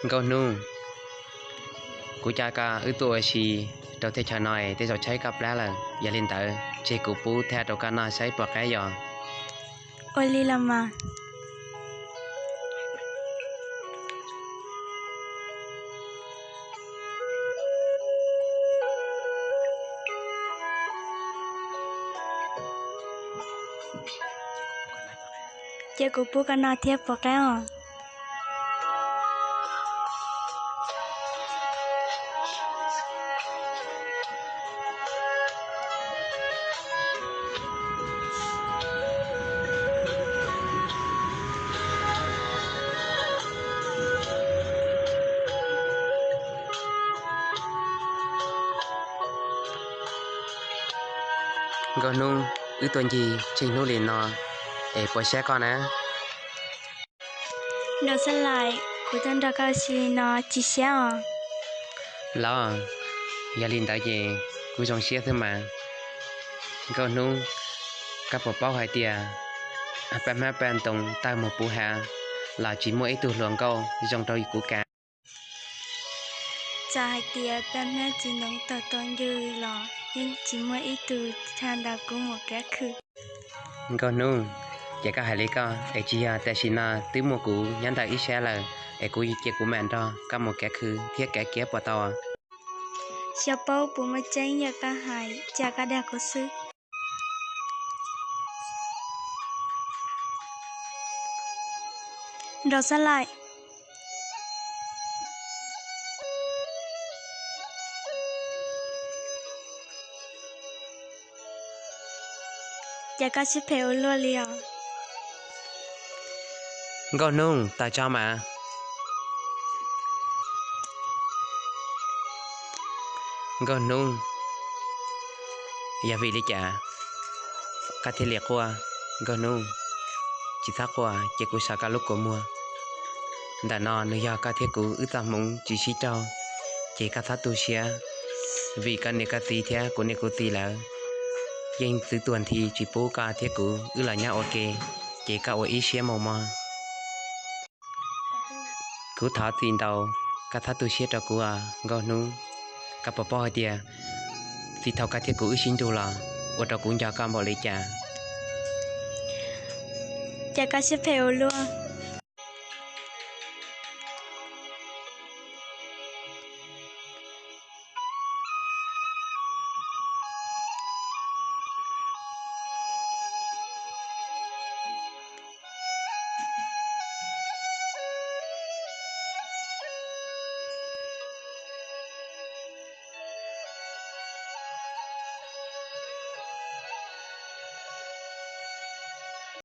Nkauj Hnub, kuv coj koj wb tuaj ua si rau teb chaws no, tej zaum tshaib koj plab lawm, yog li ntawd tseg kuv pub thaj rau koj noj saib puas qab yos. Ua li los mas. Cia kuv pub koj noj thiab puas qab os. Nkauj Hnub, wb tuaj ncig tsheej hnub li no es puas siab koj na? Nraug Xab Laim, kuv tuaj nrog koj ua si no tsis siab os. Los, yog li ntawd ces kuv zoo siab xwb mas. Nkauj Hnub, koj puas paub hais tias paj hmab paj ntoos tawg mus puv hav los tsis muaj ib tug hluas nkauj zoo rau kuv kav? Txawm hais tias paj hmab txiv ntoo tawg tau ncw los yeej tsis muaj ib tug tshaj ntawm kuv mus kav khw. Nkauj Hnub, ces koj hais li koj es tsis yog tam sim no twb muaj kuv nyob ntawm ib sab lawm es kuv cia kuv mam nrog koj mus kav khw thiab kav kiab puas tau? Xyov paub puas muaj tseeb, yog koj hais cas koj dag kuv xwb. Nraug Xab Laim, ces koj siab phem ua luaj li os. Nkauj Hnub, tawm tso mas. Nkauj Hnub, yog vim li cas koj thiaj li quaj? Nkauj Hnub, tsis txhob quaj, cia kuv so koj lub kua muag. Ntawm no nws yog koj thiab kuv wb txoj hmoov tsis sib raug, ces koj txhob tu siab, vim koj niam koj txiv thiab kuv niam kuv txiv lawv yeej txwv tuag nthi tsis pub koj thiab kuv wb los nyob ua ke, ces koj ua ib siab mos mos. Kuv thov txim ntau, koj txhob tu siab rau kuv os Nkauj Hnub. Koj puas paub hais tias txij thaum koj thiab kuv wb sib nrug los ua rau kuv nco koj npaum li cas? Ces koj siab phem ua luaj.